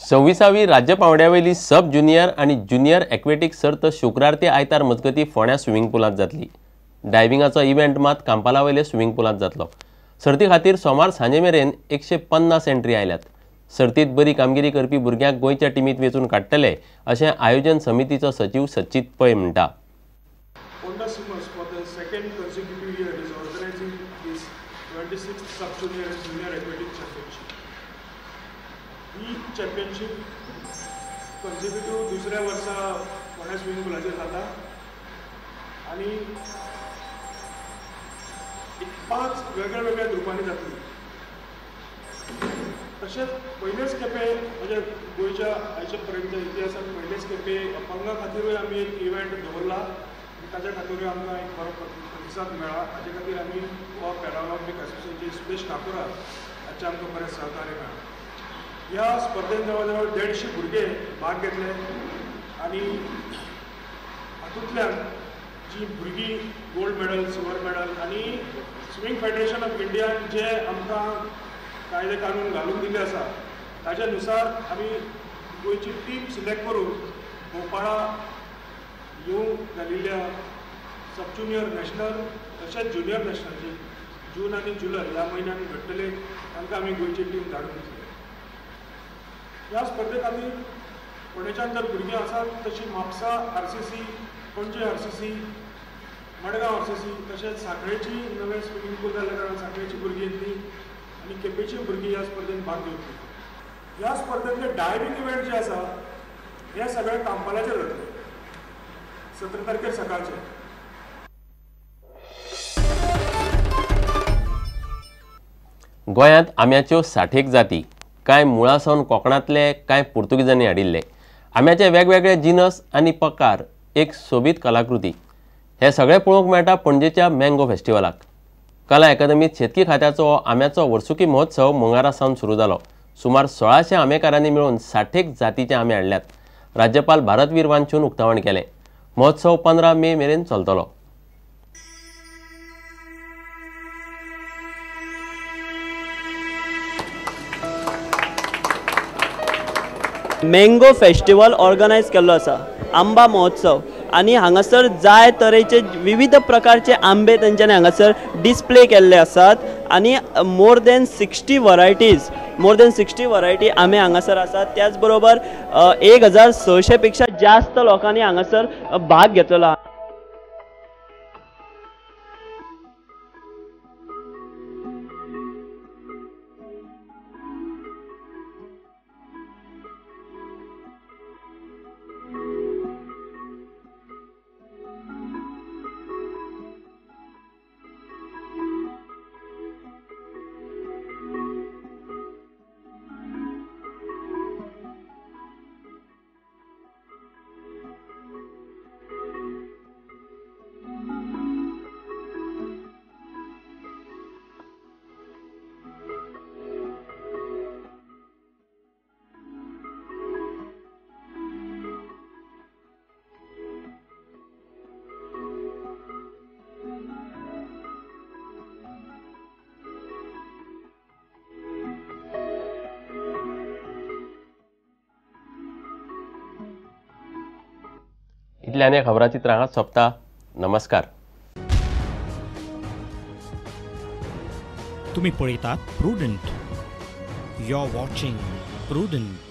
26वी राज्य पांवड्यावेली सब ज्युनियर आनी ज्युनियर एक्वेटीक सर्त शुक्रार ते आयतार मजगती फोंड्या स्विमींग पुलांत जातली. डायव्हिंगाचो इव्हेंट मात कांपालावयले स्विमींग पुलांत जातलो. सर्ती खातीर सोमार सांजे मेरेन 150 एंट्री आयल्यात. सर्तीत बरी कामगिरी करपी भुरग्यांक गोंयच्या टिमीत वेंचून काडटले अशें आयोजन समितीचो सचीव सच्चित पै म्हणटा. Ponda Swimmers for the second consecutive year is organizing this 26th Sub-Junior and Junior Aquatic Championship. He championship consecutive दुसऱ्या वर्सा फोंड्या स्विमींग पुलाचेर जाता आनी 5 वेगळ्या वेगळ्या ग्रुपांनी जातली. तशेंच पयलेच खेपे म्हणजे गोंयच्या आयचे पर्यंत इतिहासांत पयलेच खेपे अपंगा खातीरूय आमी एक इव्हेंट दवरला आनी ताच्या खातीरूय आमकां एक बरो प्रतिसाद मेळ्ळा. हाचे खातीर आमी गोवा पॅराऑलिम्पिक असोसिएशनचे सुदेश ठाकुरा हाचें आमकां बरें सहकार्य मेळ्ळां. ह्या स्पर्धेन जवळ जवळ 150 भुरगे भाग घेतले आनी हातूंतल्यान जी भुरगीं गोल्ड मेडल, सिल्वर मेडल आनी स्विमींग फेडरेशन ऑफ इंडियान जे आमकां कायदे कानून घालून दिल्ले आसा ताच्या नुसार आमी गोंयची टीम सिलेक्ट करून भोपाळा येवंक घालिल्ल्या सब ज्युनियर नॅशनल तशेंच ज्युनियर नॅशनल जे जून आनी जुलय ह्या म्हयन्यान घडटले तांकां आमी गोंयची टीम धाडून दितले. ह्या स्पर्धे खातीर फोंडेच्यान जर भुरगीं आसात तशी Mapusa RCC, Panaji RCC, Madgaon RCC तशेंच साखळेची नवें स्विमींग पूल जाल्ल्या कारणान साखळेची भुरगीं येतली आनी केपेंची भुरगीं ह्या स्पर्धेंत भाग घेतली. ह्या स्पर्धेंतले डायव्हिंग इव्हेंट जे आसा हे सगळे कांपालाचेर जातले 17 तारखेर सकाळचे. गोंयांत आंब्याच्यो 60 जाती, कांय मुळा सावन कोंकणांतले, कांय पुर्तुगेजांनी हाडिल्ले. आंब्याचे वेगवेगळे जिनस आनी प्रकार एक सोबीत कलाकृती. हे सगळें पळोवंक मेळटा पणजेच्या मँगो फेस्टिवलाक. कला अकादमीत शेतकी खात्याचो आंब्याचो वर्सुकी महोत्सव मंगळारा सावन सुरू जालो. सुमार 1600 आंबेकारांनी मेळून 60 जातीचे आंबे हाडल्यात. राज्यपाल भारतवीर वांचून उक्तावण केलें. महोत्सव 15 मे मेरेन चलतलो. मँगो फेस्टिवल ऑर्गनायज केल्लो आसा, आंबा महोत्सव, आनी हांगासर जाय तरेचे विविध प्रकारचे आंबे तेंच्यांनी हांगासर डिस्प्ले केल्ले आसात आनी मोर देन 60 वरायटी आंबे हांगासर आसात. त्याच बरोबर 1600 पेक्षा जास्त लोकांनी हांगासर भाग घेतलेलो आसा. इतल्याने खबराचित्र हांगाच सोंपता. नमस्कार. तुम्ही पळयतात Prudent. You are watching Prudent.